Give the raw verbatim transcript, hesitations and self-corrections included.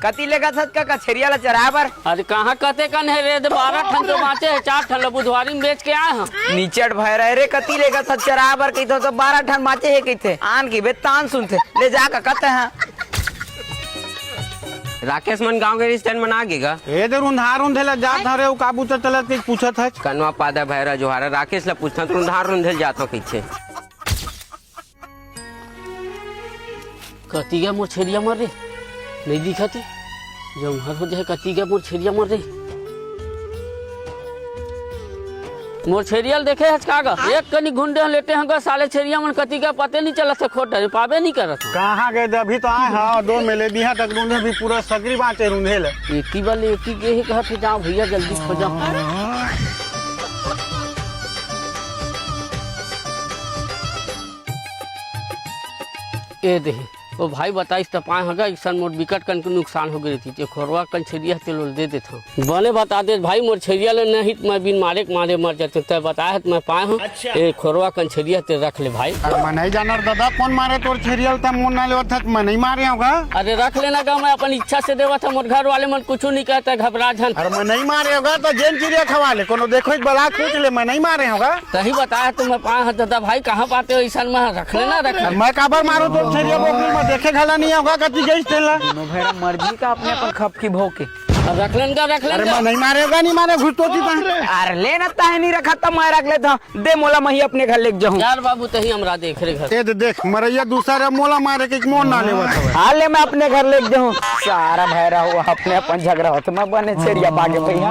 कति लेगत हस कका छेरिया ला चराए बर? अरे कहाँ कते कन हे रे, दे बारह ठन तो बाँचे हे, चार ठन ला बुधवारी में बेच के आए हँव। निचट भैरा रे, कति लेगत हस चराए बर कहिथँव त बारह ठन बाँचे हे कहिथे, आन के बे तान सुनथे, ले जा कका तैं ह। राकेश मन गाँव गे रिहिस तेन मन आ गे गा। ए दे रुंधा रुंधे ला जात हरे, ओ का बूता चलत कहिके पूछत हच। कनवा पादा भैरा जोहारा, राकेश ला पूछथँव त रुंधा रुंधे ला जात हँव कहिथे। कति गा मोर छेरिया मन रे? नइ दिखत हे। जम्हर हो जाए, कति गा मोर छेरिया मन रे? मोर छेरिया ल देखे हच का गा? एक कनी घुंडे लेटे हँव गा, साले छेरिया मन कति गा पते नइ चलत हे, खोज डरे पाबे नइ करत हँव। कहाँ गे दे? अभी तो आए हँव, दो मेले बिहा तक रुंधे भी पूरा सगरी बाँचे रुंधे ले। एती वाले एती गे हे कहत हे, जाव भैया जल्दी खोजव। ए देही, ओ भाई बताइस त पाए हँव गा, अइसन मोर बिकट कन के नुकसान हो गे रहितिस, ए खोरवा कन छेरिया तेला ल दे देथँव। बने बता देस भाई, मोर छेरिया ल नहीं त मैं बिन मारे के मारे मर जातेंव, तैं बताए हस त मैं पाए हँव। अच्छा। ए खोरवा कन छेरिया तेला रख ले भाई। अरे मैं नइ जानँव रे ददा, कोन मारे तोर छेरिया ल, तैं मोर नांव लेवत हस, मैं नइ मारे हँव गा। अरे रख ले ना गा, मैं अपन इच्छा से देवत हँव, मोर घर वाले मन कुछू नइ कहत हे, घबरा झन। अरे मैं नइ मारे हँव गा, त जेन चिरिया खवा ले, कोनो देखो इस बला पूछ ले, मैं नइ मारे हँव गा। तहीं बताए त मैं पाए हँव ददा भाई, कहाँ पाते हो अइसन म, रख ले ना, रख ले। मैं काबर मारूँ तोर छेरिया बोकरी ल, मैं देखे घला नइ हँव गा, कति गइस तेला। दोनों भैरा मर जी का अपने अपन खपकी भोंके। रख ले ना, रख ले ना। अरे मैं नइ मारे हँव गा, नइ मारे हँव, घुस तो जीता। अरे ले ना, तहीं नइ रखत त मैं रख लेथँव, दे मोला, मैं ही अपने घर लेके जाहूँ। यार बाबू, तहीं अमरा देख रे घर। ए दे देख, मरइया दूसर हे, मोला मारे के मोर नांव लेवत हवय। हाँ ले, मैं अपने घर लेके जाहूँ। सारा भैरा हो, अपने अपन झगरा होथे, मैं बने छेरिया पाके भैया।